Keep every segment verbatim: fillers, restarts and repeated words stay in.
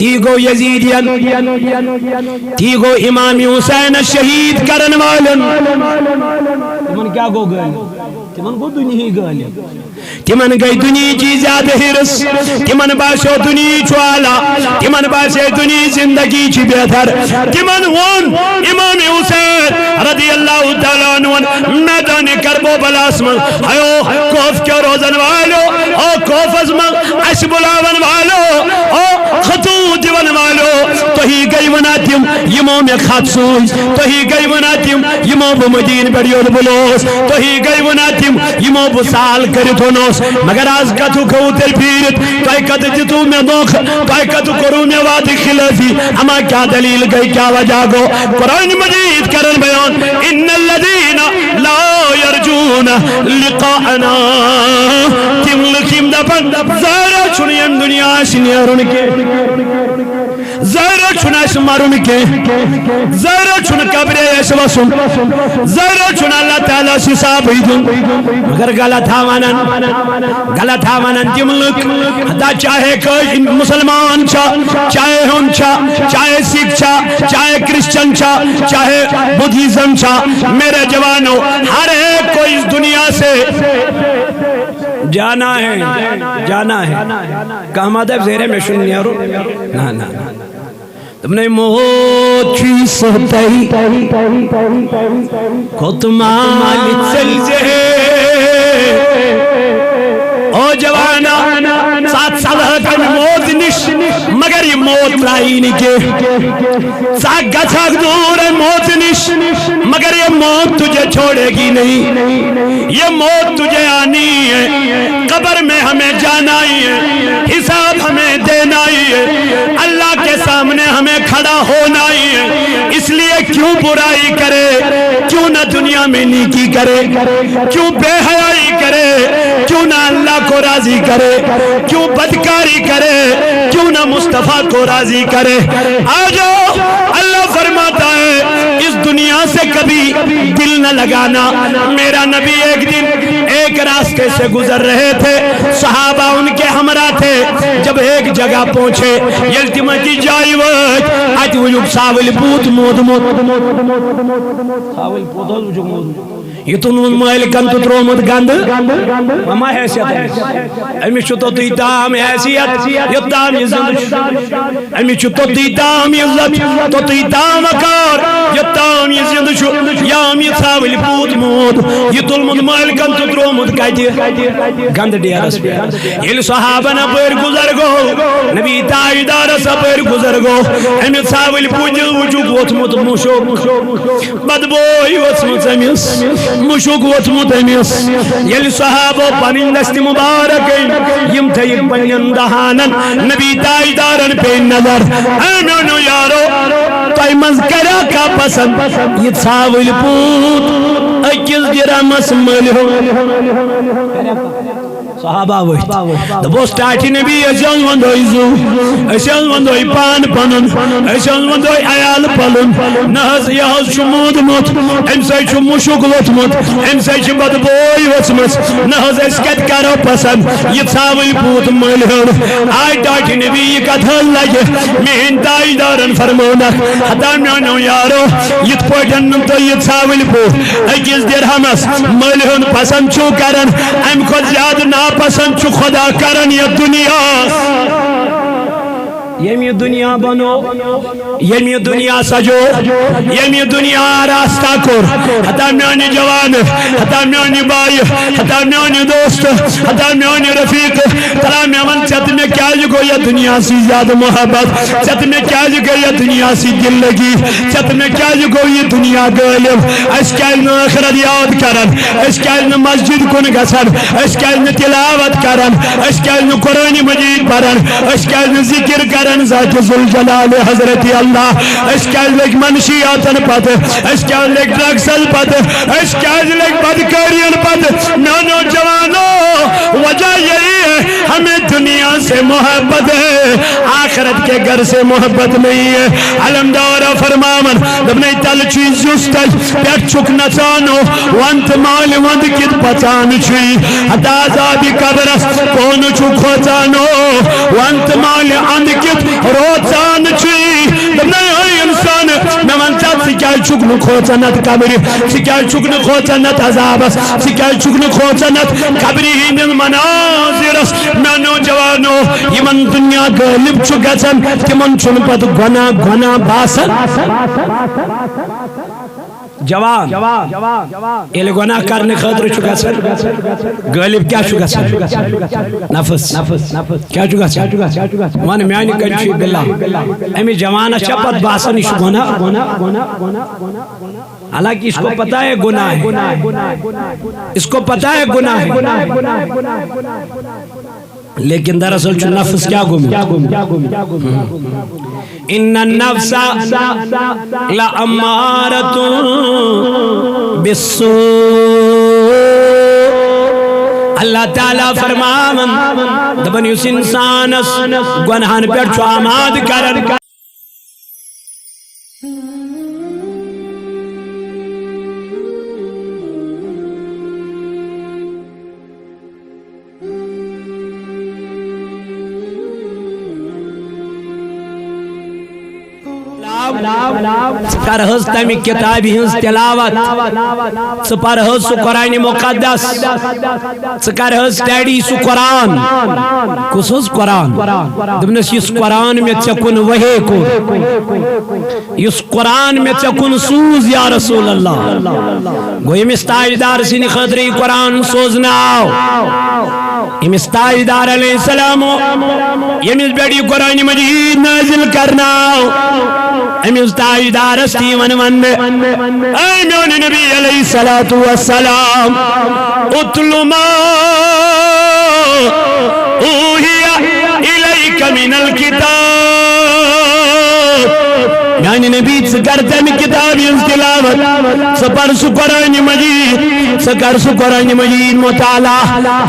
تی گوٚو یزیدین، تی گوٚو امام حسین شہید کرن والٮ۪ن۔ تِمن کیٛاہ گوٚو غٲلب؟ تِمن گوٚو دُنیہٕے غٲلب۔ تِمن گٔے دُنیہٕچی زیادٕ حِرص، تِمن باسیو دُنیہٕے چھُ اعلیٰ، تِمن باسے دُنیہٕچ زندگی چھِ بہتر۔ تِمن ووٚن امام حسین رضی اللہ تعالیٰ عنہ میدان کربلاہس منٛز، ہیو کوف کیو روزن والو، او کوفس منٛز اسہِ بُلاون والو، او خطوط دِوَن والو، تُہی گٔیوٕ نا تِم یِمو مےٚ خط سوٗزۍ؟ تُہی گٔیوٕ نا تِم یِمو بہٕ مدیٖنہٕ پٮ۪ٹھ یورٕ بُلوس؟ تُہی گٔیوٕ نا تِم یِمو بہٕ سال کٔرِتھ اوٚنُس؟ مگر از کتھٕ گوٚو تیٚلہِ پھیٖرِتھ؟ تۄہہِ کتھٕ دِتوٕ مےٚ دھوکہٕ؟ تۄہہِ کتھٕ کوٚروٕ مےٚ وعدٕ خلٲفی؟ اما کیٛاہ دلیٖل گٔے، کیٛاہ وجہ گوٚو؟ قرآن مجید کرن بیان، ان الذین لا یرجون لقاءنا، تِم لُکھ یِم دپن ظٲہرہ چھُنہٕ ییٚمہِ دُنیا اَسہِ نیرُن کینٛہہ، ظٲہرہ چھُنہٕ اَسہِ مرُن کینٛہہ، ظٲہرہ چھُنہٕ قبرے اَسہِ وسُن، ظٲہرہ چھُنہٕ اللہ تعالیٰ ہس حسابٕے دیُن۔ مگر غلط ہا ونان، غلط ہا ونان تِم لُکھ، حتیٰ چاہے کٲشِر مسلمان چھا، چاہے ہُم چھا، چاہے سکھ چھا، چاہے کرسچن چھا، چاہے بدھزم چھا، میرے جوانو، ہر ایک کو اس دنیا سے جانا ہے، جانا ہے۔ کانٛہہ ما دپہِ زیرے مےٚ چھُنہٕ نیرُن۔ نہ، نہ، نہ۔ دوٚپنَے موت چھُے سہتَے، کوٚت مالہِ ژٔلۍ زِ ہے۔ او جوانا، ژٕ ہا ژلہٕ ہَکھ اَمہِ موتہٕ نِش، مگر یہِ موت ترٛایی نہٕ کینٛہہ۔ ژٕ ہا گژھکھ دوٗر اَمہِ موتہٕ نِش، مگر یہ موت تجھے چھوڑے گی نہیں، یہ موت تجھے آنی ہے، قبر میں ہمیں جانا ہی ہے، حساب ہمیں دینا ہی ہے، اللہ کے سامنے ہمیں کھڑا ہونا ہی ہے۔ اس لیے کیوں برائی کرے، کیوں نہ دنیا میں نیکی کرے، کیوں بے حیائی کرے، کیوں نہ اللہ کو راضی کرے، کیوں بدکاری کرے، کیوں نہ مصطفیٰ کو راضی کرے؟ آ جاؤ، اللہ فرماتا ہے، اس دنیا سے کبھی دل نہ لگانا۔ میرا نبی ایک دن ایک راستے سے گزر رہے تھے، صحابہ ان کے ہمراہ تھے۔ جب ایک جگہ پہنچے، ییٚلہِ تِمن کی جایہِ وٲتۍ، اتہِ وُچھُکھ ژھاوٕلۍ پوٗت موٗدمُت۔ ژھاوٕلۍ پوٗت حظ وُچھُکھ موٗدمُت۔ یہِ تُلمُت مٲلکن تہٕ ترٛوومُت گنٛدٕ۔ وۄنۍ ما حیثیت أمِس؟ أمِس چھُ توٚتُے تام حیثیت، یوٚت تام یہِ زِندٕ چھُ۔ أمِس چھُ توٚتُے تام عزت، توٚتُے تام وقار، یوٚت تام یہِ زِندٕ چھُ۔ یا أمۍ یہِ ژھاوٕلۍ پوٗت موٗد، یہِ تُلمُت مٲلکن تہٕ ترٛوومُت کتہِ؟ گنٛدٕ ڈیرس پٮ۪ٹھ۔ ییٚلہِ صحابن اپٲرۍ گُزر گوٚو، نبی تاجدارس اپٲرۍ گُزر گوٚو، أمِس ژھاوٕلۍ پوٗتِس وُچھُکھ ووٚتھمُت مُشُک۔ بدبوے ؤژھمٕژ أمِس، مُشُک ووٚتھمُت أمِس۔ ییٚلہِ صحابو پنٕنۍ دستہِ مُبارک أنۍ، یِم تھٲیِکھ پننٮ۪ن دہانن، نبی تاجدارن پیٚیہِ نظر۔ اے میونیو یارو، تۄہہِ منٛز کریا کانٛہہ پسند یہِ ژھاوٕلۍ پوٗت أکِس درہمس مٔلۍ ہیوٚن؟ صحابہ ؤتھۍ۔ دوٚپُس، ٹاٹھہِ نبی، أسۍ حظ وَندو یہِ زُو، أسۍ حظ وَندو یہِ پان پَنُن، أسۍ حظ وَندو یہِ عیال پَلُن۔ نہ حظ، یہِ حظ چھُ موٗدمُت، اَمہِ سۭتۍ چھُ مُشُک ووٚتھمُت، اَمہِ سۭتۍ چھِ بدبوے ؤژھمٕژ۔ نہ حظ، أسۍ کَتہِ کَرو پَسنٛد یہِ ژھاوٕلۍ پوٗت مٔلۍ ہیوٚن؟ آے ٹاٹھہِ نبی، یہِ کَتھ حظ لَگہِ؟ میٛٲنۍ تاجدارَن فرمٲونَکھ، ہتا میٛانیو یارو، یِتھ پٲٹھۍ نہٕ تُہۍ یہِ ژھاوٕلۍ پوٗت أکِس درہمس مٔلۍ ہیوٚن پسند چھُو کران، امہِ کھۄتہٕ زیادٕ ناپسند چھُ خدا کران یتھ دُنیاہس۔ ییٚمۍ یہِ دُنیا بنوو، ییٚمۍ یہِ دُنیا سجوو، ییٚمۍ یہِ دُنیا آراستہ کوٚر، ہتا میانہِ جوانہٕ، ہتا میانہِ بایہِ، ہتا میانہِ دوستہٕ، ہتا میانہِ رفیقہٕ، تلا مےٚ وَن، ژےٚ تہٕ مےٚ کیٛازِ گوٚو یَتھ دُنیاہَس سۭتۍ زیادٕ محبت؟ ژےٚ تہٕ مےٚ کیٛازِ گٔے یَتھ دُنیاہَس سۭتۍ دِل لگی؟ ژےٚ تہٕ مےٚ کیٛازِ گوٚو یہِ دُنیا غٲلب؟ أسۍ کیٛازِ نہٕ ٲخرت یاد کران؟ أسۍ کیٛازِ نہٕ مسجد کُن گژھان؟ أسۍ کیٛازِ نہٕ تلاوت کران؟ أسۍ کیٛازِ نہٕ قرآن مجید پران؟ أسۍ کیٛازِ نہٕ ذکر کران ذات ذوالجلال حضرت اللہ؟ أسۍ کیٛازِ لٔگۍ منشیاتن پتہٕ؟ أسۍ کیٛازِ لٔگۍ ڈرگسن پتہٕ؟ أسۍ کیٛازِ لٔگۍ بدکٲرین پتہٕ؟ میانیو جوانو، وجہ یہی ہے، ہمیں دنیا سے محبت ہے، آخرت کے گھر سے محبت نہیں ہے۔ علمدار فرماون، دوٚپنَے تَلہٕ چھُے زیُس تَلہِ، پٮ۪ٹھ چھُکھ نژانو، وَن تہٕ مالہِ وَندٕ کِتھ پَژان چھُے، ہتا عذابِ قبرس کونہٕ چھُ کھوژانو، وَن تہٕ مالہِ اَندٕ کِتھ روزان چھُے۔ دوٚپنَے، اے اِنسان، مےٚ وَن ژٕ، ژٕ کیٛازِ چھُکھ نہٕ کھوژان اَتھ قبرِ؟ ژٕ کیٛازِ چھُکھ نہٕ کھوژان اَتھ عذابَس؟ ژٕ کیٛازِ چھُکھ نہٕ کھوژان اَتھ قبرِ ہِنٛدِس مناظرَس؟ میٛانیو جوانو، یِمَن دُنیا غٲلِب چھُ گژھان، تِمَن چھُنہٕ پَتہٕ گۄناہ، گۄناہ باسان۔ جوان، ییٚلہِ گۄناہ کرنہٕ خٲطرٕ چھُ گژھان، غٲلب کیٛاہ چھُ گژھان؟ نفس۔ کیٛاہ چھُ گژھان؟ وَن، میٛانہِ کَنہِ چھُ یہِ بِلا۔ أمِس جوانَس چھا پَتہٕ باسان، یہِ چھُ گۄناہ؟ حالانکہ اس کو پتہ ہے گناہ ہے، اس کو پتہ ہے گناہ ہے۔ لیکن دراصل چھُ نفس کیٛاہ گوٚمُت؟ ان النفس لامارۃ بالسوء۔ اللہ تعالیٰ فرماوان، دپان، یُس انسانس گۄنہن پٮ۪ٹھ چھُ آمادٕ کران، ژٕ کر حظ تمہِ کتابہِ ہٕنٛز تلاوت، ژٕ پر حظ سُہ قرآن مقدس، ژٕ کر حظ study سُہ قرآن۔ کُس حظ قرآن؟ دوٚپنس، یُس قرآن مےٚ ژےٚ کُن وحی کوٚر، یُس قرآن مےٚ ژےٚ کُن سوٗز یا رسول اللہ۔ گوٚو، ییٚمِس تاجدار سٕنٛدِ خٲطرٕ یہِ قرآن سوزنہٕ آو، ییٚمِس تاجدار علیہ السلام، ییٚمِس پٮ۪ٹھ یہِ قرآن مجید نازل کرنہٕ آو، أمِس تاجدارس تہِ یِوان وننہٕ، اے میون نبی علیہ الصلوۃ والسلام، اتل ما اوحی الیک من الکتاب۔ میانہِ نبی، ژٕ کر تمہِ کتابہِ ہٕنٛز تلاوت، ژٕ پر سُہ قرآن مجید، ژٕ کر سُہ قرآن مجید مطالعہ،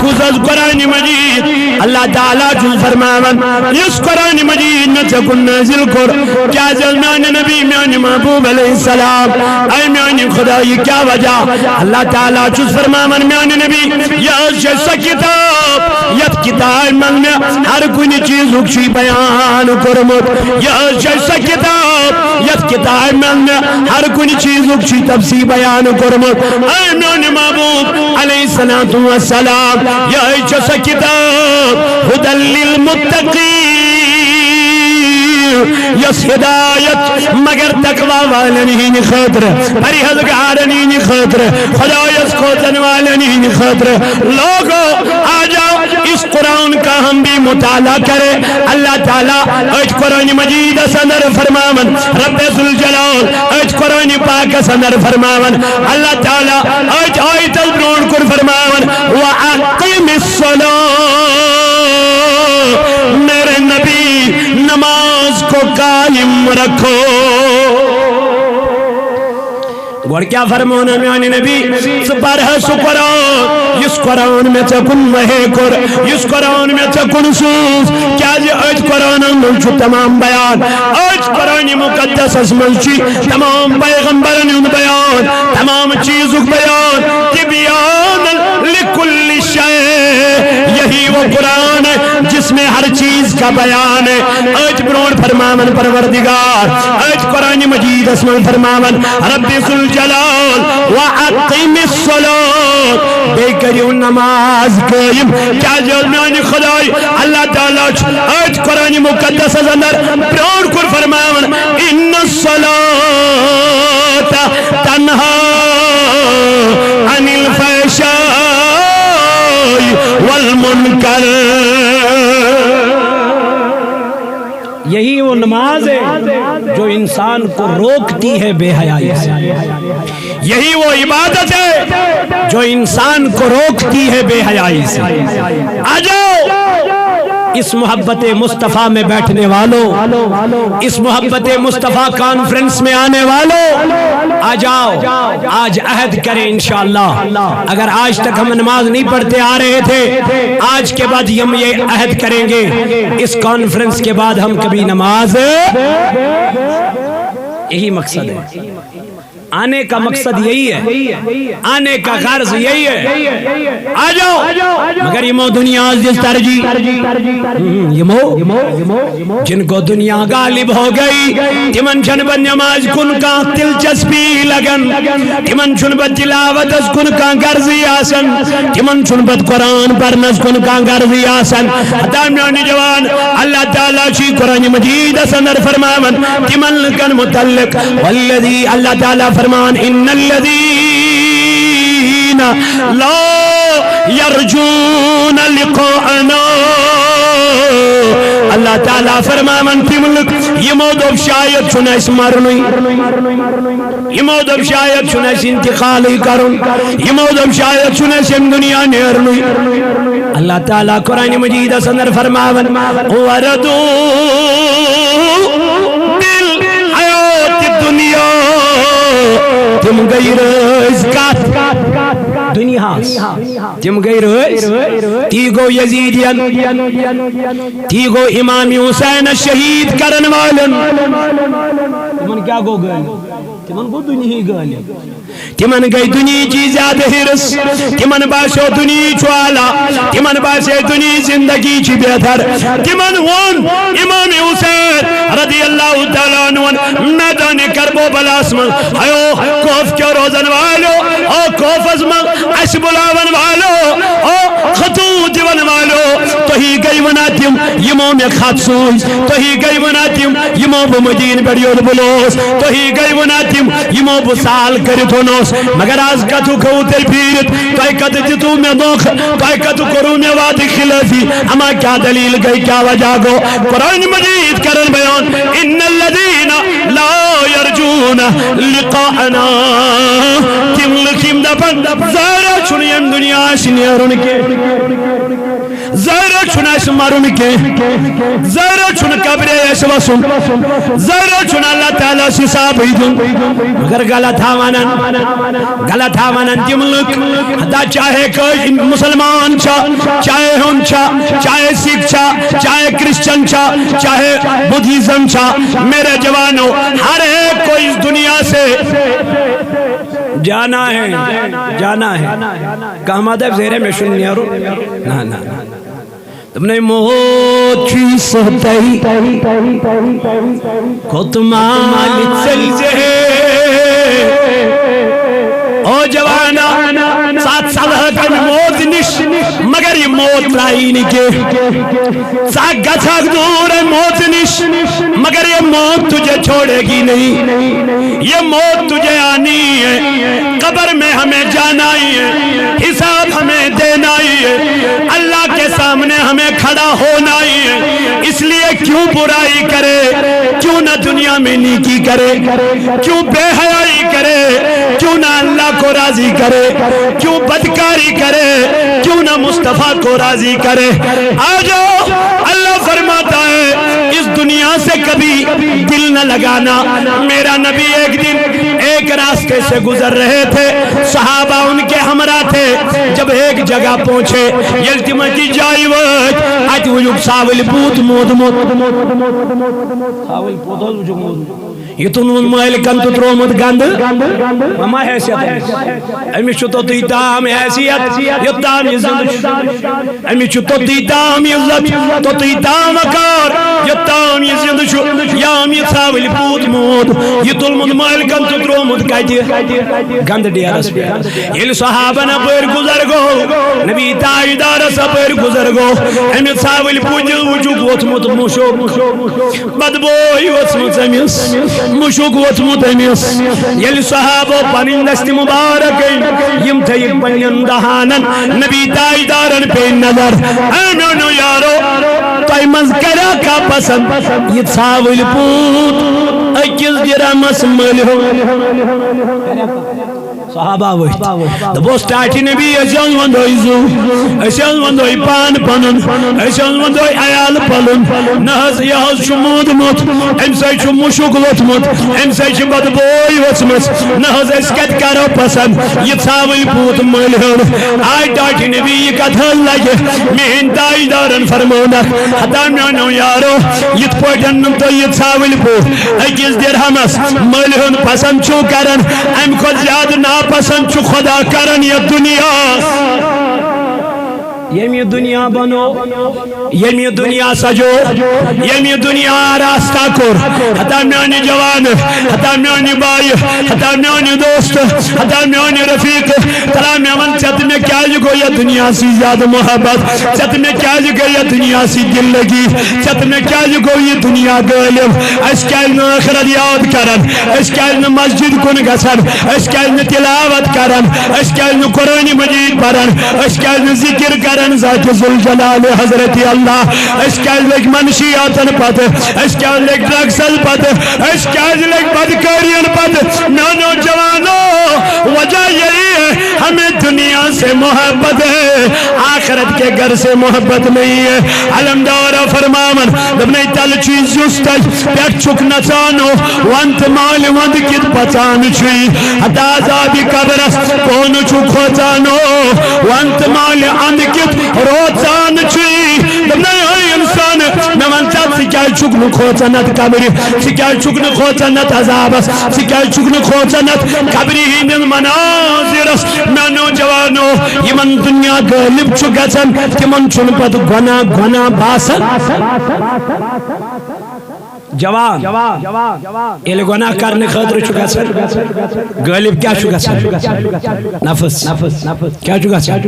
کُس حظ قرآن مجید؟ اللہ تعالیٰ چھُ فرماوان، یُس قرآن مجید مےٚ ژےٚ کُن نازل کوٚر، کیازِ حظ میانہِ نبی، میانہِ محبوب علیہ السلام، اے میانہِ خدا، یہِ کیٛاہ وجہ؟ اللہ تعالیٰ چھُس فرماوان، میانہِ نبی، یہِ حظ چھےٚ سۄ کتاب، یتھ کتابہِ منٛز مےٚ ہر کُنہِ چیٖزُک چھُے بیان کوٚرمُت۔ یہِ حظ چھےٚ سۄ کتاب، یتھ کتابہِ منٛز مےٚ ہر کُنہِ چیٖزُک چھُے تفصیٖل بیان کوٚرمُت۔ اے میون محبوب علیہ الصلوۃ والسلام، یہِ حظ چھےٚ سۄ کتاب، ھدی للمتقین، یۄس ہدایت مگر تقوی والٮ۪ن ہٕنٛدِ خٲطرٕ، پرہیزگارن ہٕنٛدِ خٲطرٕ، خدایس کھوژن والٮ۪ن ہٕنٛدِ خٲطرٕ۔ لوگو، آ جاؤ، اس قرآن کا ہم بھی مطالعہ کریں۔ اللہ تعالیٰ أتھۍ قرآن مجیدس اندر فرماوان، رب ذوالجلال أتھۍ قرآن پاکس اندر فرماوان، اللہ تعالیٰ أتھۍ آیتس برونٛٹھ کُن فرماوان، وَأَقِمِ الصَّلَاةَ، میرے نبی، نماز کو قائم رکھو۔ گۄڈٕ کیٛاہ فرموونو میانہِ نبی؟ ژٕ پَر حظ سُہ قرآن، یُس قرآن مےٚ ژےٚ کُن وحی کوٚر، یُس قرآن مےٚ ژےٚ کُن سوٗز۔ کیٛازِ أتھۍ قرآنَس منٛز چھُ تمام بیان، أتھۍ قرآن مقدسَس منٛز چھُ تمام پیغمبرن ہُنٛد بیان، تمام چیٖزُک بیان، تبیان لکل شیء، یہی وہ قرآن ہے جس میں ہر چیز کا بیان ہے۔ أتھۍ برونٛٹھ فرماوان پروردگار، أتھۍ قرآن مجیدس منٛز فرماوان رب ذوالجلال، وَأَقِمِ الصَّلَاةَ، بیٚیہِ کٔرِو نماز قٲیِم۔ کیٛازِ حظ میٛانہِ خداے، اللہ تعالیٰ چھُ أتھۍ قرآن مقدسس اندر برونٛٹھ کُن فرماوان، اِنَّ الصَّلَاةَ تَنْهَا عَنِ الْفَحْشَاءِ وَالْمُنْكَرِ۔ یہی وہ نماز ہے جو انسان کو روکتی ہے بے حیائی سے۔ یہی وہ عبادت ہے جو انسان کو روکتی ہے بے حیائی سے۔ آ جاؤ، اس محبت مصطفیٰ میں بیٹھنے والوں، اس محبت مصطفیٰ کانفرنس میں آنے والوں، آ جاؤ، آج عہد کریں انشاءاللہ۔ اگر آج تک ہم نماز نہیں پڑھتے آ رہے تھے، آج کے بعد ہم یہ عہد کریں گے، اس کانفرنس کے بعد ہم کبھی نماز، یہی مقصد ہے۔ آنے کا مقصد یہی ہے، آنے کا غرض یہی ہے، آ جاؤ۔ مگر یمو دنیا دِژ ترجیح۔ ہم، یمو جن کو دنیا غالب ہو گئی، تمن چھن پتہٕ نماز کُن کانٛہہ دلچسپی لگان، تمن چھن پتہٕ تلاوتس کُن کانٛہہ غرضی آسان، تمن چھن پتہٕ قرآن پرنس کُن کانٛہہ غرضی آسان۔ ہتا میون جوان، اللہ تعالیٰ چھ قرآن مجیدس اندر فرماوان تمن لوکن متعلق، والذی، اللہ تعالیٰ فرمان، ان الذین لا یرجون لقاءنا۔ اللہ تعالیٰ فرماوان تم لوک یمو دوٚپ شاید چھُنہٕ اسہِ مرنُے، یمو دوٚپ شاید چھُنہٕ اسہِ انتقالٕے کرُن، یمو دوٚپ شاید چھُنہٕ اسہِ امہِ دنیا نیرنُے۔ اللہ تعالیٰ قرآن مجیدس اندر فرماوان، وردو بالحیات الدنیا، تم گٔے رٲضۍ کتھ؟ دنیاہس۔ تم گٔے رٲضۍ۔ تی گوٚو یزیدین، تی گوٚو امام حسین شہید کرن والٮ۪ن۔ تمن کیٛاہ گوٚو غٲلب؟ تمن گوٚو دنیہٕے غٲلب۔ تمن گٔے دنیہٕچی زیادٕ حرص، تمن باسیو دنیہٕے چھُ اعلیٰ، تمن باسے دنیہٕچ زندگی چھِ بہتر۔ تمن ووٚن امام حسین رضی اللہ تعالیٰ عنہ میدان کربلاہس منٛز، ہیو کوفہٕ کیو روزن والٮ۪و، او کوفس منٛز اسہِ بُلاون والٮ۪و، او خطوط دِون والٮ۪و، تُہی گٔیوٕ نا تِم یمو مےٚ خط سوٗزۍ؟ تُہی گٔیوٕ نا تِم یمو بہٕ مدینہٕ پٮ۪ٹھ یوٚت بُلوس؟ تُہی گٔیوٕ نا تِم یمو بہٕ سال کٔرِتھ اوٚنُس؟ مگر از کتھٕ کھوٚو تیٚلہِ پھیٖرِتھ، تۄہہِ کتہِ دِتوٕ مےٚ دھوکہٕ؟ تۄہہِ کتہِ کوٚروٕ مےٚ وعدٕ خلٲفی؟ اما کیٛاہ دلیل گٔے، کیٛاہ وجہ گوٚو؟ قرآن مجید کرن بیان، ان الذین لا یرجون لقاءنا، تِم لُکھ یِم دپن ظٲہرا چھُنہٕ ییٚمہِ دُنیا اَسہِ نیرُن کینٛہہ، ظٲہرا چھُنہٕ اَسہِ مرُن کینٛہہ، ظٲہرا چھُنہٕ قبرے اَسہِ وسُن، ظٲہرا چھُنہٕ اللہ تعالیٰ ہس حسابٕے دیُن۔ مگر غلط ہا ونان، غلط ہا ونان تِم لُکھ، حتیٰ چاہے کٲشِر مسلمان چھا، چاہے ہُنٛد چھا، چاہے سکھ چھا، چاہے کرسچن چھا، چاہے بدھزم چھا، میرے جوانو، ہر ایک کو اس دنیا سے جانا ہے، جانا ہے۔ کانٛہہ ما دپہِ زہرے مےٚ چھُنہٕ نیرُن۔ نہ، نہ، نہ۔ دوٚپنَے موت چھُے سہتَے کوٚت مالہِ ژٔلۍ زِ ہے۔ او جوانا، ژٕ ژلہٕ کمہِ موت نِش، مگر یہِ موت ترٛایی نہٕ کینٛہہ۔ ژٕ گژھکھ دوٗر اَمہِ موت نِش، مگر یہ موت تجھے چھوڑے گی نہیں، یہ موت تجھے آنی ہے۔ قبر میں ہمیں جانا ہی ہے، حساب ہمیں دینا ہی ہے، اللہ کے سامنے ہمیں کھڑا ہونا ہی ہے۔ اس لیے کیوں برائی کرے، کیوں نہ دنیا میں نیکی کرے، کیوں بے حیائی کرے، کیوں نہ اللہ کو راضی کرے، کیوں بدکاری کرے، کیوں نہ مصطفیٰ کو راضی کرے۔ آ جاؤ، اللہ فرماتا ہے، اس دنیا سے کبھی دل نہ لگانا۔ میرا نبی ایک دن ایک راستے سے گزر رہے تھے، صحابہ ان کے ہمراہ تھے۔ جب ایک جگہ پہنچے، ییٚلہِ تِم أکِس جایہِ وٲتۍ، اَتہِ وُچھُکھ ژھاوٕلۍ بُتھ موٗدمُت۔ ژھاوٕلۍ بُتھ حظ وُچھُکھ موٗدمُت۔ یہِ تُلمُت مٲلکن تہٕ ترٛوومُت گنٛدٕ۔ وۄنۍ ما حیثیت أمِس؟ أمِس چھُ توٚتُے تام حیثیت، یوٚت تام یہِ زِندٕ چھُ۔ أمِس چھُ توٚتُے تام عزت، توٚتُے تام وقار، یوٚت تام یہِ زِندٕ چھُ۔ یا أمۍ یہِ ژھاوٕلۍ بُتھ موٗد، یہِ تُلمُت مٲلکن تہٕ ترٛوومُت کتہِ؟ گنٛدٕ ڈیرس پٮ۪ٹھ۔ ییٚلہِ صحابن اپٲرۍ گُزر گوٚو، نبی تاجدارس اپٲرۍ گُزر گوٚو، أمِس ژھاوٕلۍ بُتھِ وُچھُکھ ووٚتھمُت مُشُک۔ بدبوے ؤژھمٕژ أمِس، مُشُک ووٚتھمُت أمِس۔ ییٚلہِ صحابو پنٕنۍ دستِ مُبارک أنۍ، یِم تھٲیِکھ پننٮ۪ن دہانن نبی تاجدارن پیٚیہِ نظر۔ اے میونیو یارو، تۄہہِ منٛز کریا کانٛہہ پسند یہِ ژھاوٕلۍ پوٗت أکِس درہمس مٔلۍ ہیوٚن؟ صحابہ ؤتھۍ۔ دوٚپُس، ٹاٹھہِ نبی، أسۍ حظ وَندوے زُو، أسۍ حظ وَندوے پان پَنُن، أسۍ حظ وَندوے عیال پَلُن۔ نہ حظ، یہِ حظ چھُ موٗدمُت، أمۍ سۭتۍ چھُ مُشُک ووٚتھمُت، أمۍ سۭتۍ چھِ بدبوے ؤژھمٕژ۔ نہ حظ، أسۍ کَتہِ کَرو پَسنٛد یہِ ژھاوٕلۍ پوٗت مٔلۍ ہیوٚن؟ آے ٹاٹھہِ نبی، یہِ کَتھ حظ لَگہِ؟ میٛٲنۍ تاجدارَن فرموونکھ، ہتا میٛانیو یارو، یِتھ پٲٹھۍ نہٕ تُہۍ یہِ ژھاوٕلۍ پوٗت أکِس درہمس مٔلۍ ہُنٛد پسند چھِو کران، امہِ کھۄتہٕ زیادٕ ناپسند چھُ خدا کران یتھ دُنیاہس۔ ییٚمۍ یہِ دُنیا بنوو، ییٚمۍ یہِ دُنیا سجوو، ییٚمۍ یہِ دُنیا آراستہ کوٚر، ہتا میانہِ جوانہٕ، ہتا میانہِ بایہِ، ہتا میانہِ دوستہٕ، ہتا میانہِ رفیقہٕ، تلا مےٚ وَن، ژےٚ تہٕ مےٚ کیٛازِ گوٚو یَتھ دُنیاہَس سۭتۍ زیادٕ محبت؟ ژےٚ تہٕ مےٚ کیٛازِ گٔے یَتھ دُنیاہَس سۭتۍ دِل لٔگی؟ ژےٚ تہٕ مےٚ کیٛازِ گوٚو یہِ دُنیا غٲلِب؟ أسۍ کیٛازِ نہٕ ٲخرت یاد کران؟ أسۍ کیٛازِ نہٕ مسجد کُن گژھان؟ أسۍ کیٛازِ نہٕ تلاوت کران؟ أسۍ کیٛازِ نہٕ قرآن مجید پران؟ أسۍ کیٛازِ نہٕ ذکر کران ذات ذوالجلال حضرت اللہ؟ أسۍ کیٛازِ لٔگۍ منشیاتن پتہٕ؟ أسۍ کیٛازِ لٔگۍ ڈرگسن پتہٕ؟ أسۍ کیٛازِ لٔگۍ بدکٲرین پتہٕ؟ میانیو جوانو، وجہ یہی ہے، ہمیں دنیا سے محبت ہے، آخرت کے گھر سے محبت نہیں ہے۔ علمدار فرماون، دوٚپنَے، تَلہٕ چھُے زیُس تَلہِ پٮ۪ٹھ چھُکھ نژان، وَن تہٕ مالہِ وَندٕ کِتھ پَژان چھُے، ہتا عذابِ قبرس کونہٕ چھُ کھوژان، وَن تہٕ مالہِ اَندٕ کِتھ روزان چھُے۔ دوٚپنَے، اے اِنسان، مےٚ وَن ژٕ، ژٕ کیٛازِ چھُکھ نہٕ کھوژان اَتھ قبرِ؟ ژٕ کیٛازِ چھُکھ نہٕ کھوژان اَتھ عذابس؟ ژٕ کیٛازِ چھُکھ نہٕ کھوژان اَتھ قبرِ ہٕنٛدٮ۪ن مناظرس؟ میٛانیو جوانو، یِمن دُنیا غٲلب چھُ گژھان، تِمن چھُنہٕ پتہٕ گۄناہ، گۄناہ باسان۔ جوان، ییٚلہِ گۄناہ کرنہٕ خٲطرٕ چھُ گژھان، غٲلب کیٛاہ چھُ گژھان؟ نفس۔ کیٛاہ چھُ گژھان؟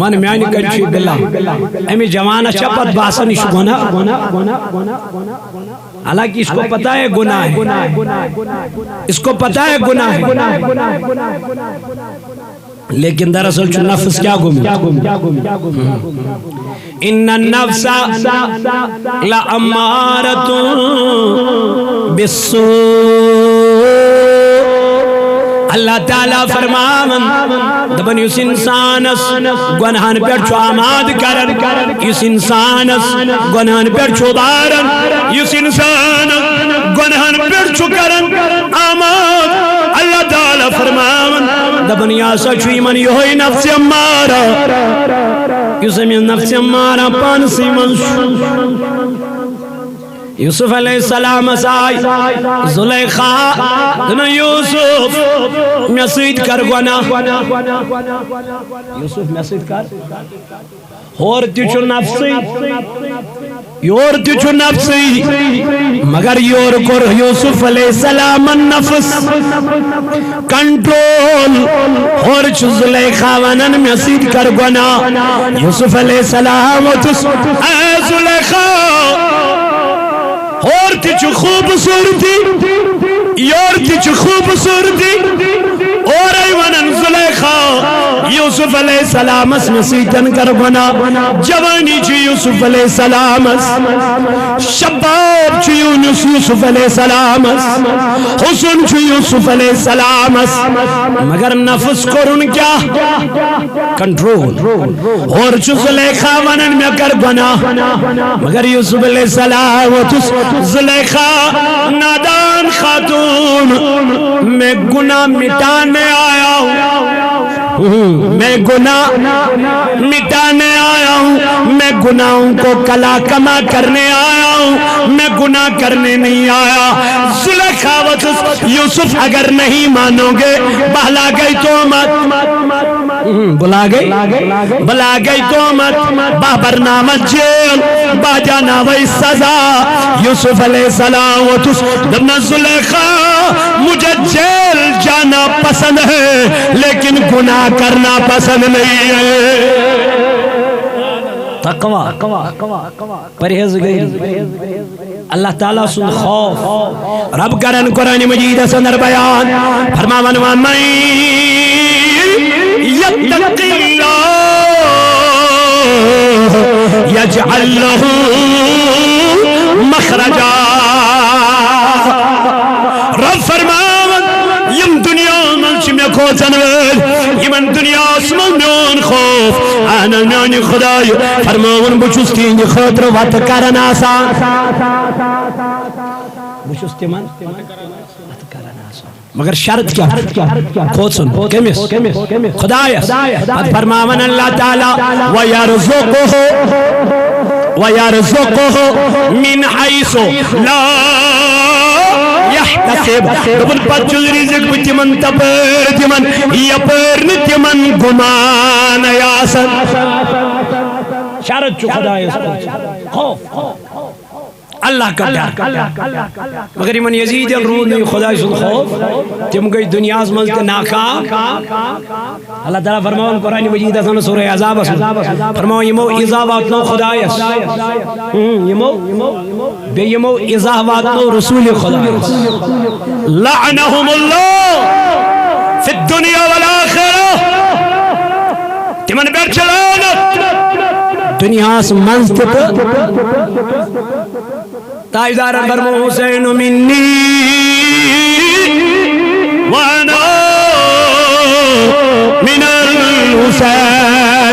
وَن، میٛانہِ کَنہِ چھُ یہِ بِلا۔ أمِس جوانس چھا پتہٕ باسان، یہِ چھُ گۄناہ؟ حالانکہ اس کو پتہ ہے گناہ ہے، اس کو پتہ ہے گناہ ہے، لیکن دراصل چھُ نفس کیٛاہ گوٚمُت؟ ان النفس لامارۃ بالسوء۔ اللہ تعالیٰ فرماون، دپان، یُس انسانس گۄنہن پٮ۪ٹھ چھُ آماد کران، یُس انسانس گۄنہن پٮ۪ٹھ چھُ باران، یُس انسان گۄنہن پٮ۪ٹھ چھُ کران آماد، اللہ تعالیٰ فرماون، دپان، یہِ ہسا چھُ یِمن یِہوٚے نفس امارہ، یُس أمِس نفس امارہ پانسٕے منٛز چھُ۔ یوسف علیہ السلامس آے زلیخا، دوٚپُن، یوسف، مےٚ سۭتۍ کر گۄناہ۔ یوسف، مےٚ سۭتۍ کر۔ ہورٕ تہِ چھُ نفسٕے، یورٕ تہِ چھُ نفسٕے، مگر یورٕ کوٚر یوسف علیہ السلامن نفس کنٹرول۔ ہورٕ چھُ زلیخا ونان، مےٚ سۭتۍ کر گۄناہ۔ یوسف علیہ السلام ووٚتھُس، اے زلیخا، ہورٕ تہِ چھُ خوٗبصوٗرتی، یورٕ تہِ چھُ خوٗبصوٗرتی۔ اورے ونان زلیخا، یوسف علیہ السلامس مےٚ سۭتۍ کر گۄناہ۔ جوانی چھِ یوسف علیہ السلامس، شباب چھُ یوسف، یوسف علیہ السلامس، حسن چھُ یوسف علیہ السلامس، مگر نفس کوٚرُن کیٛاہ؟ کنٹرول۔ ہورٕ چھُ زلیخا ونان، مےٚ کر گۄناہ، مگر یوسف علیہ السلام ووٚتھُس، زلیخا، نادان خاتون، میں گناہ مٹانے آیا ہوں، میں گناہ مٹانے آیا ہوں، میں گناہوں کو کلا کما کرنے آیا ہوں، میں گناہ کرنے نہیں آیا۔ زلیخا ووٚتھُس، یوسف، اگر نہیں مانو گے، بہلا گئی تو مت۔ ہم، بلا گئی، بلا گئی تو مت، بہ برنامہ جیل، بہ جاناوے سزا۔ یوسف علیہ السلام ووٚتھُس، دوٚپنس، زلیخا، مجھے جیل جانا پسند ہے، لیکن گناہ کرنا پسند نہیں ہے۔ تقوی، پرہیزگاری، اللہ تعالیٰ سُنٛد خوف۔ رب کرن قرآن مجیدس اندر بیان، فرماوان، ومن یتق اللہ یجعل لہ مخرجا۔ رب فرماوان، یِم دنیا منٛز چھِ مےٚ کھوت گژھن وٲلۍ، یِمن دُنیاہس منٛز میون خوف، اہن میانہِ خدایہِ فرماوُن، بہٕ چھُس تِہنٛدِ خٲطرٕ وتہٕ کران آسان۔ بہٕ چھُس تِمن وتہٕ کران آسان۔ مگر شرط کیٛاہ؟ کھوژُن۔ کٔمِس؟ خدایس۔ پتہٕ فرماوان اللہ تعالیٰ، وَيَرْزُقْهُ، وَيَرْزُقْهُ مِنْ حَيْثُ لَا يَحْتَسِبُ۔ دوٚپُن، پتہٕ چھُس رِزِق بہٕ تِمن تپٲرۍ دِوان، یپٲرۍ نہٕ تِمن گُمانٕے آسان۔ شرط چھُ خدایس۔ خوف۔ اللہ کا ڈر۔ مگر یِمن یزیدین روٗد نہٕ یہِ خداے سُنٛد خوف، تِم گٔے دُنیاہس منٛز تہِ ناکام۔ اللہ تعالیٰ فرماوان قرآن مجیدس منٛز سورہ احزابس منٛز، فرماوان، یِمو ایزا واتنو خدایس، ہم، یِمو، بیٚیہِ یِمو ایزا واتنو رسول خدایس۔ لعنہم اللہ فی الدنیا والآخرہ۔ تِمن پٮ۪ٹھ چھِ لعنت دُنیاہس منٛز تہِ تہٕ تاجدارن فرمو، حسین منی وانا من الحسین۔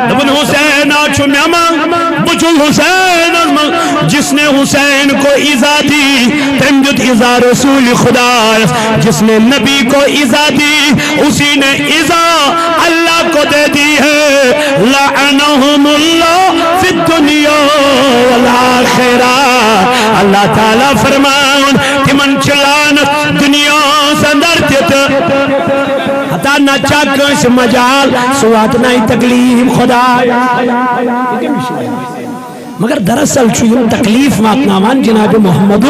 دوٚپُن، حسین ہا چھُ مےٚ منٛز، بہٕ چھُس حسینس منٛز۔ جس نے حسین کو ایذا دی، تٔمۍ دیُت ایذا رسول خدایس۔ جس نے نبی کو ایذا دی، اسی نے ایذا اللہ کو دے دی ہے۔ لعنہم اللہ فی الدنیا والآخرہ۔ اللہ تعالیٰ فرماوان، تِمن چھِ لعنت دُنیاہس اندر تہِ تہٕ۔ ہتا نہ چھا کٲنٛسہِ مجال، سُہ واتنایہِ تکلیف خداے۔ مگر دراصل چھُ یِم تکلیف واتناوان جناب محمد۔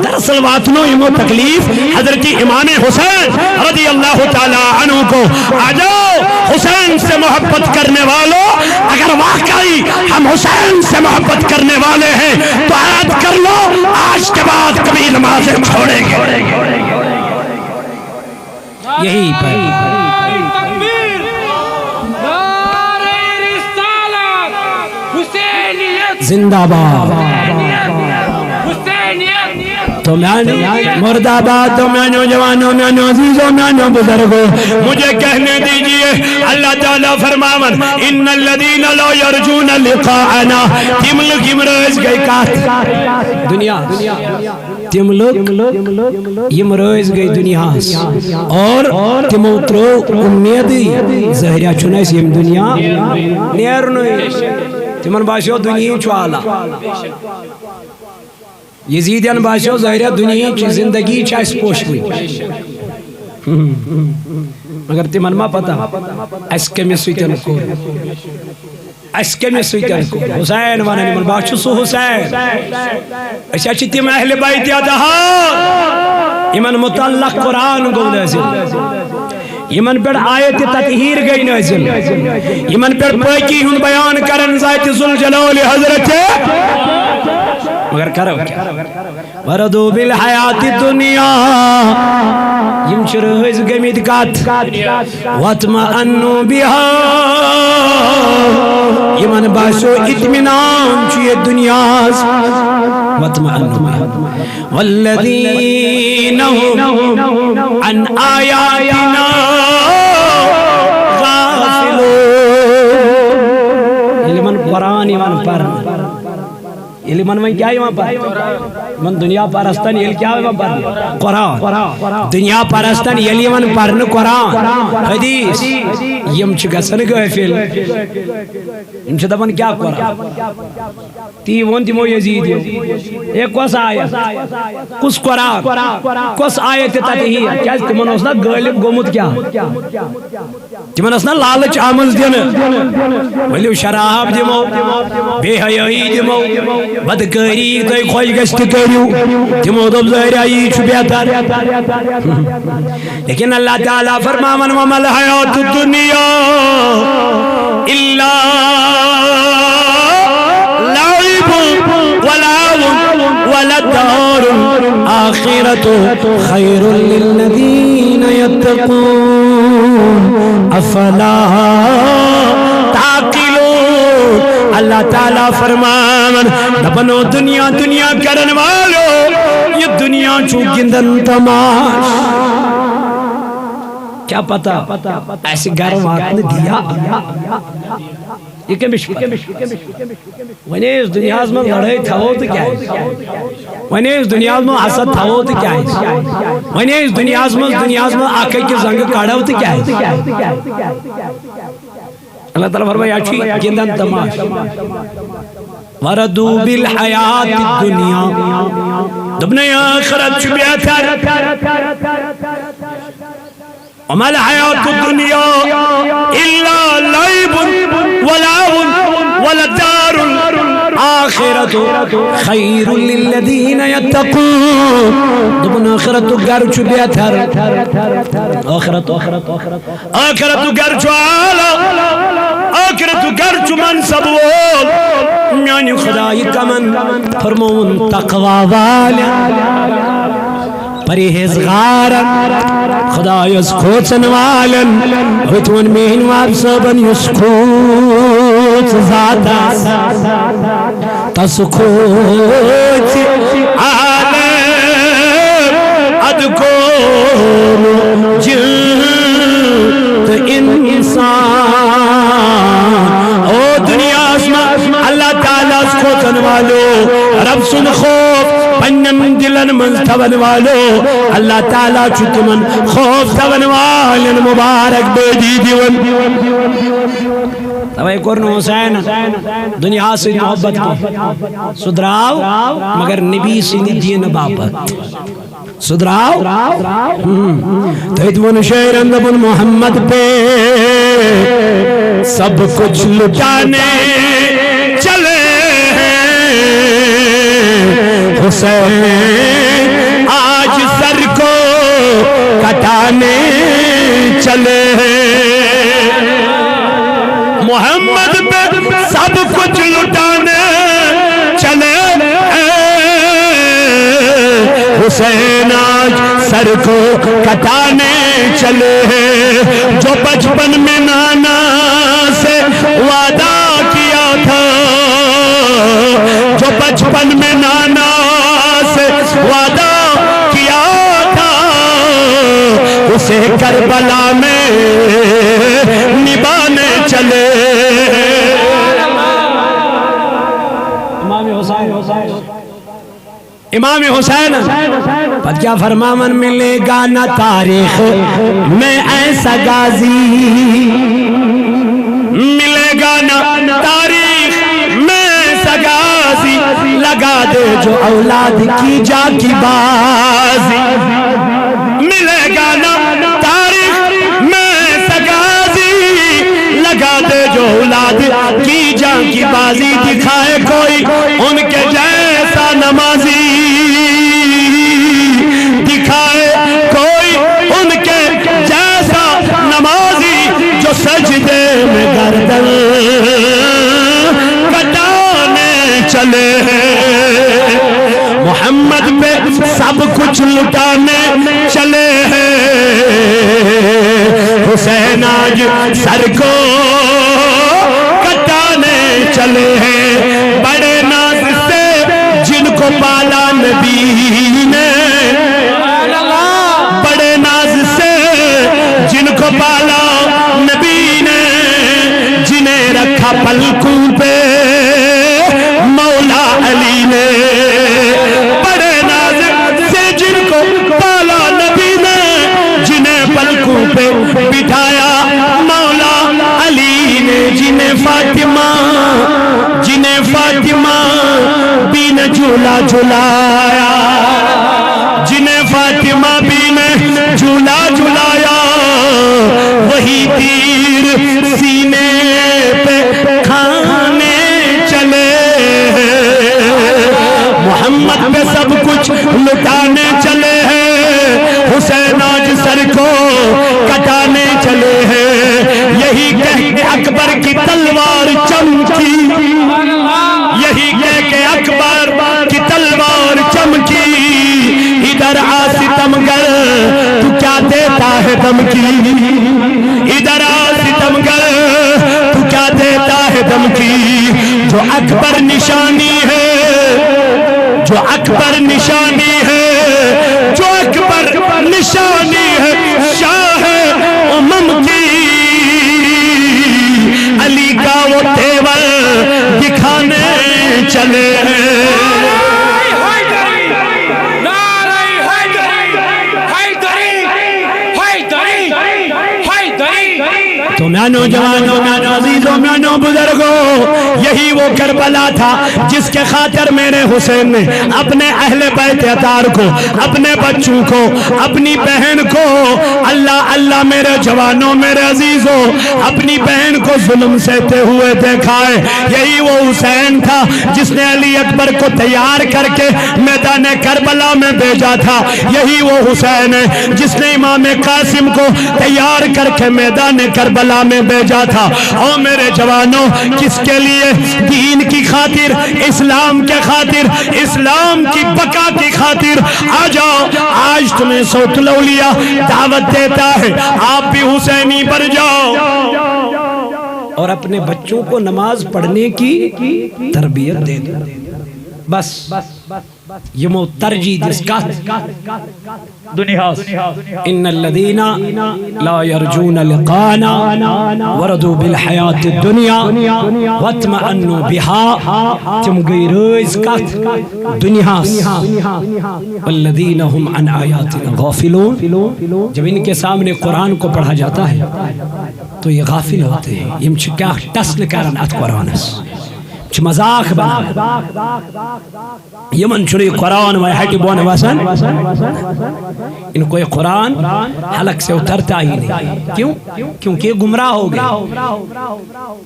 دراصل واتنو یِمو تکلیف حضرت امام حسین رضی اللہ تعالیٰ عنہ کو۔ آ جاؤ، حسین سے محبت کرنے والوں، اگر واقعی ہم حسین سے محبت کرنے والے ہیں تو عہد کر لو، آج کے بعد کبھی نمازیں چھوڑیں گے۔ یہی پر۔ نعرہ تکبیر، نعرہ رسالت، حسینیت زندہ باد۔ حسینیت۔ تو میانو مردہ باد، تو میانو جوانو، میانو عزیزو، میانو بزرگو، مجھے کہنے دیجئے، اللہ تعالیٰ فرماون، ان الذین لا یرجون لقاءنا، تِم لُکھ یِم رٲزۍ گٔے کتھ؟ دُنیا۔ تِم لُکھ یِم رٲزۍ گٔے دُنیاہس اور تِمو ترٛوو اُمیدٕے، ظٲہریا چھُنہٕ اَسہِ ییٚمہِ دُنیا نیرنُے۔ تِمن باسیو دُنیاہٕے چھُ اعلیٰ۔ یزیدین باسیو ظٲہریا دُنیاہٕچ زندگی چھِ اَسہِ پوشوٕنۍ۔ مگر تِمن ما پتہ اَسہِ کٔمِس سۭتۍ کوٚر؟ اَسہِ کٔمِس سۭتۍ کوٚر؟ حسین ونان یِمن، بہٕ ہا چھُس سُہ حسین۔ أسۍ ہا چھِ تِم اہل بیت اطہار یِمن متعلق قرآن گوٚو نازل، یِمن پٮ۪ٹھ آیت تطہیر گٔے نازل، یِمن پٮ۪ٹھ پٲکی ہُنٛد بیان کرن ذات ذوالجلال حضرت۔ مگر کرو کیٛاہ؟ ورضوا بالحیات الدنیا، یِم چھِ رٲضۍ گٔمٕتۍ کتھ؟ واطمأنوا بها، یِمن باسیو اطمینان چھُ ییٚتہِ دُنیاہس۔ واطمأنوا بها والذین هم عن آیاتنا غافلون۔ ییٚلہِ یِمن قرآن یِوان پرنہٕ، ییٚلہِ یِمن وۄنۍ کیٛاہ یِوان پرنہٕ؟ یِمن دُنیا پرستن ییٚلہِ کیٛاہ یِوان پرنہٕ؟ قرآن۔ دُنیا پرستن ییٚلہِ یِوان پرنہٕ قرآن، حدیث، یِم چھِ گژھان غٲفِل۔ یِم چھِ دپان، کیٛاہ قرآن؟ تی ووٚن تِمو یزیٖدیو۔ اے، کۄس آیت؟ کُس قرآن؟ کۄس آیت تہِ تتہِ ہی؟ کیٛازِ تِمن اوس نا غٲلب گوٚمُت کیٛاہ؟ تِمن ٲس نہ لالچ آمٕژ دِنہٕ، ؤلِو شراب دِمو، بے حیٲیی دِمو، بدکٲری تۄہہِ خۄش گژھِ تہِ کٔرِو۔ تِمو دوٚپ، ظٲہرا یی چھُ بہتر۔ لیکن اللہ تعالیٰ فرماوان، وما الحیات الدنیا الا لعب ولهو وللدار الآخرة خیر للذین یتقون افلا تعقلون۔ اللہ تعالیٰ فرماوان، دپنو دنیا دنیا کرن والو، یہِ دنیا چھُ گِنٛدن تماش۔ کیا پتہ اسہِ گرٕ واتنہٕ دِیا۔ یہِ کٔمِس چھُ پتہ؟ وۄنۍ أسۍ دُنیاہس منٛز لڑٲے تھاوو تہٕ کیٛازِ؟ وۄنۍ أسۍ دُنیاہس منٛز حسد تھاوو تہٕ کیٛازِ؟ وۄنۍ أسۍ دُنیاہس منٛز، دُنیاہس منٛز اکھ أکِس زنگہٕ کڑو تہٕ کیٛازِ؟ اللہ تعالیٰ فرمایہِ، یہِ چھُ گِنٛدان تماشہٕ۔ وردوا بالحیات الدنیا۔ دوٚپنَے، ٲخرت چھُ بہتر۔ وما الحیات الدنیا الا لعب ولهو ولدار الآخرة خیر للذین یتقون۔ دوٚپُن، ٲخرتُک گرٕ چھُ بہتر۔ ٲخرت، ٲخرت، ٲخرت۔ ٲخرتُک گرٕ چھُ اعلیٰ، ٲخرتُک گرٕ چھُ منصب وول۔ میانہِ خدایہِ کمن فرمووُن؟ تقوی والٮ۪ن، پرہیزگارن، خدایس کھوژن والٮ۪ن۔ ہوٚتہِ ووٚن میٲنۍ واب صٲبن، یُس کھوژ ذاتس، تس کھوژِ عالم، ادٕ گوٚو جن تہٕ انسان۔ او دنیاہس منٛز اللہ تعالیٰ ہس کھوژن والو، رب سُنٛد خوف پننٮ۪ن دلن منٛز تھاون والو، اللہ تعالیٰ چھُ تِمن خوف تھاون والٮ۪ن مبارک بٲدی دِوان۔ توے کوٚر نہٕ حسین دنیا سۭتۍ محبت کینٛہہ۔ سُہ درٛاو مگر نبی سٕنٛدِ دیٖنہٕ باپتھ۔ سُہ درٛاو۔ ہم۔ تٔتھۍ ووٚن شٲعرن، دوٚپُن، محمد پہ سب کچھ لٹانے چلے ہیں، حسین آج سر کو کٹانے چلے ہیں۔ محمد پہ سب کچھ لٹانے چلے ہیں، حسین آج سر کو کٹانے چلے ہیں۔ جو بچپن میں نانا سے وعدہ کیا تھا، جو بچپن میں نانا سے وعدہ کیا تھا، اسے کربلا میں نبھانے چلے۔ امام حسین، امام حسین۔ پتہ کیا فرماون؟ ملے گا نہ تاریخ میں ایسا غازی، ملے گا نہ تاریخ میں ایسا غازی، لگا دے جو اولاد کی جا کی بازی۔ ملے گا نہ تاریخ میں ایسا غازی، لگا دے جو اولاد کی جا کی بازی۔ دکھائے کوئی ان کے جیسا نمازی، دکھائے کوئی ان کے جیسا نمازی، جو سجدے میں گردن کٹانے چلے ہیں۔ محمد پہ سب کچھ لٹانے چلے ہیں، حسین آج سر کو کٹانے چلے ہیں۔ بڑے ناز سے جن کو پالا نبی نے، بڑے ناز سے جن کو پالا نبی نے، جنہیں رکھا پلکوں پہ مولا علی نے۔ بڑے ناز سے جن کو پالا نبی نے، جنہیں پلکوں پہ بٹھایا مولا علی نے، جنہیں فاطمہ، جنہیں فاطمہ بی نے جھولا جھلایا، جنہیں فاطمہ بی نے جھولا جھلایا، وہی تیر سینے پہ کھانے چلے ہیں۔ محمد پہ سب کچھ لٹانے چلے ہیں، حسین آج سر کو کٹانے چلے ہیں۔ یہی کہہ کے اکبر کی تلوار چمکی، یہی کہہ کے اکبر کی تلوار چمکی، ادھر آ ستمگر، تو کیا دیتا ہے دھمکی؟ ادھر آ ستمگر، تو کیا دیتا ہے دھمکی؟ جو اکبر نشانی ہے، جو اکبر نشانی ہے، جو اکبر نشانی ہے، شاہ نعرہ حیدری، حیدری، حیدری، حیدری، حیدری۔ تو میانو جوانو، میانو عزیزو، میانو بزرگو، یہی وہ کربلا تھا جس کے خاطر میرے حسین نے اپنے اہل بیت اطہار کو، اپنے بچوں کو، اپنی بہن کو، اللہ اللہ، میرے جوانوں، میرے عزیزوں، اپنی بہن کو ظلم سہتے ہوئے دیکھا ہے۔ یہی وہ حسین تھا جس نے علی اکبر کو تیار کر کے میدان کربلا میں بھیجا تھا۔ یہی وہ حسین ہے جس نے امام قاسم کو تیار کر کے میدان کربلا میں بھیجا تھا۔ او میرے جوانوں، کس کے لیے؟ دین کی خاطر، اسلام کے خاطر، اسلام کی بقا کی خاطر۔ آ جاؤ، آج تمہیں صوت الاولیاء دعوت دیتا ہے، آپ بھی حسینی بن جاؤ اور اپنے بچوں کو نماز پڑھنے کی تربیت دے دو۔ بس، یمو ترجیح دِژ کتھ؟ دنیاہس۔ ان الذین لا یرجون لقانا ورضوا بالحیات الدنیا واطمأنوا بها، تم گئی رٲضۍ کتھ؟ دنیاہس۔ والذین هم عن آیاتنا غافلون، جب ان کے سامنے قرآن کو پڑھا جاتا ہے تو یہ غافل ہوتے ہیں، یم چھ کیا ٹس نہ کران اتھ قرآنس، چھ مذاق بنان۔ یمن چھُنہٕ یہِ قرآن وۄنۍ ہٹہِ بۄن وسان۔ ان کو یہ قرآن حلق سے اترتا ہی نہیں۔ کیوں؟ کیونکہ یہ گمراہ ہو گئے،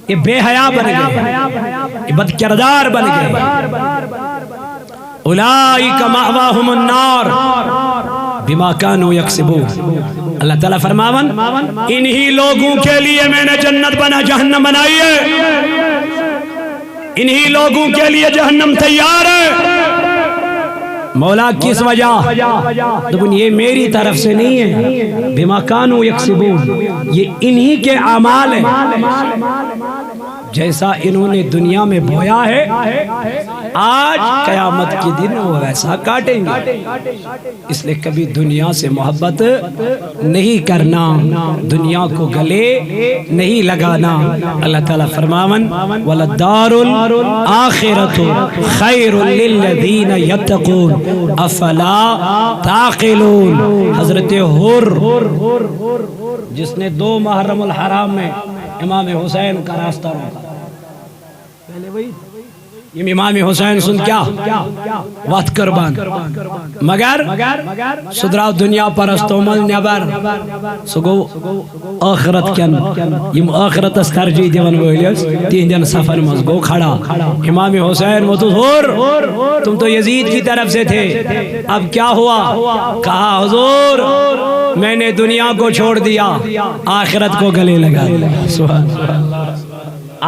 یہ بے حیا بن گئے، یہ بد کردار بن گئے۔ اولئک مأواہم النار بما کانوا یکسبون۔ اللہ تعالیٰ فرماون، انہی لوگوں کے لیے میں نے جنت بنا، جہنم بنائی ہے۔ انہی لوگوں کے لیے جہنم تیار ہے۔ مولا، کس وجہ؟ دوپن، یہ میری طرف سے نہیں ہے، بما کانوا یکسبون، یہ انہی کے اعمال ہیں۔ جیسا انہوں نے دنیا میں بویا ہے، آج قیامت کے دن وہ ویسا کاٹیں گے۔ اس لیے کبھی دنیا سے محبت نہیں کرنا، دنیا کو گلے نہیں لگانا۔ اللہ تعالیٰ فرماون، وللدار الآخرۃ خیر للذین یتقون افلا تعقلون۔ حضرت حر، جس نے دو محرم الحرام میں امام حسین کا راستہ روکا، پہلے وہی یم امام حسین سند کیا وتھ کر بند، مگر سہ درٛاو دنیا پرستو منٛز نٮ۪بر۔ سہ گوٚو ٲخرت کٮ۪ن، یم ٲخرتس ترجیح دِوان وٲلۍ ٲسۍ، تِہنٛدٮ۪ن صفن منٛز گوٚو کھڑا۔ امام حسین موٚتُس ہور، تم تو یزید کی طرف سے تھے، اب کیا ہوا؟ کہا، حضور، میں نے دنیا کو چھوڑ دیا، آخرت کو گلے لگا لیا۔ سبحان اللہ۔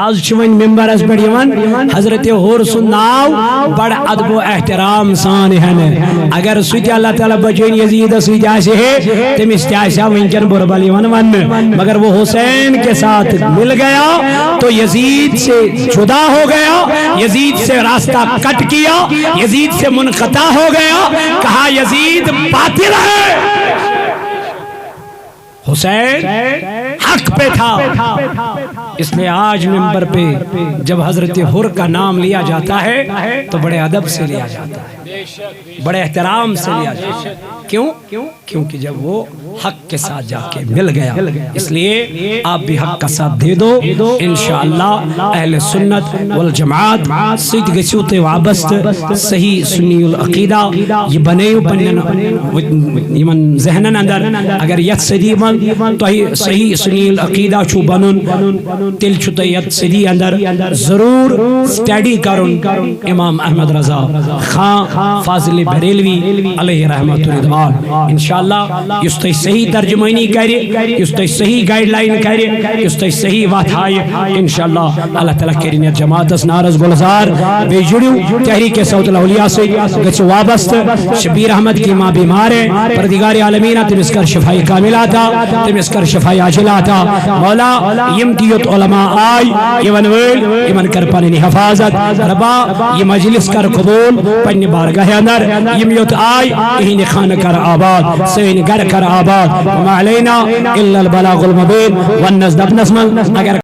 آز چھ وۄنۍ ممبرس پٮ۪ٹھ یِوان حضرت حر سُنٛد ناو بڑ ادب و احترام سان ہٮ۪نہٕ۔ اگر سُہ تہِ اللہ تعالیٰ بچٲوِن یزیدس سۭتۍ آسہِ ہے، تٔمِس تہِ آسہِ ہا وٕنکٮ۪ن بُرٕ بل یِوان وننہٕ۔ مگر وہ حسین کے ساتھ مل گیا تو یزید سے جدا ہو گیا، یزید سے راستہ کٹ کیا، یزید سے منقطع ہو گیا۔ کہا، یزید باطل ہے۔ حسین حق پہ تھا، اس لیے آج ممبر پہ جب حضرت حر کا نام لیا جاتا ہے تو بڑے ادب سے لیا جاتا ہے، بڑے احترام سے لیا جاتا ہے۔ کیوں؟ کیونکہ جب وہ حق کے ساتھ جا کے مل گیا، اس لیے آپ بھی حق کا ساتھ دے دو۔ انشاءاللہ اہل سنت والجماعت سۭتۍ گٔژھِو تُہۍ وابستہٕ۔ صحیح سنی العقیدہ یہ بنٲیِو پننٮ۪ن یِمن ذہنن اندر۔ اگر یتھ صدی منٛز تۄہہِ صحیح سنی العقیدہ چھُو بنُن، تیٚلہِ چھُ تۄہہِ یتھ صدی اندر ضروٗر study کرُن امام احمد رضا خان فاضل بریلوی علیہ رحمت رضوان۔ انشاءاللہ یُس تۄہہِ صحیح ترجمٲنی کرِ، یُس تۄہہِ صحیح guideline کرِ، یُس تۄہہِ صحیح وتھ ہایہِ، انشاءاللہ اللہ تعالیٰ کرِ یتھ جماعتس نارس گلزار۔ بیٚیہِ جُڑِو تحریک صوت الاولیاء سۭتۍ، گٔژھِو وابستہٕ۔ شبیر احمد کی ماں بیمار ہے، پردگار عالمین تٔمِس کر شفای کامل عطا، تٔمِس کر شفای عاجل عطا۔ مولا، یِم تہِ یوٚت علماء آے، یِوان وٲلۍ، یِمن کر پنٕنۍ حفاظت۔ ربا، یہِ مجلس کر قبول پننہِ بارگاہ اندر۔ یِم یوٚت آے، یِہنٛدِ خانہٕ کر آباد، سٲنۍ گرٕ کر آباد۔ وما علینا الا البلاغ المبین۔ وننس دپنس منٛز اگر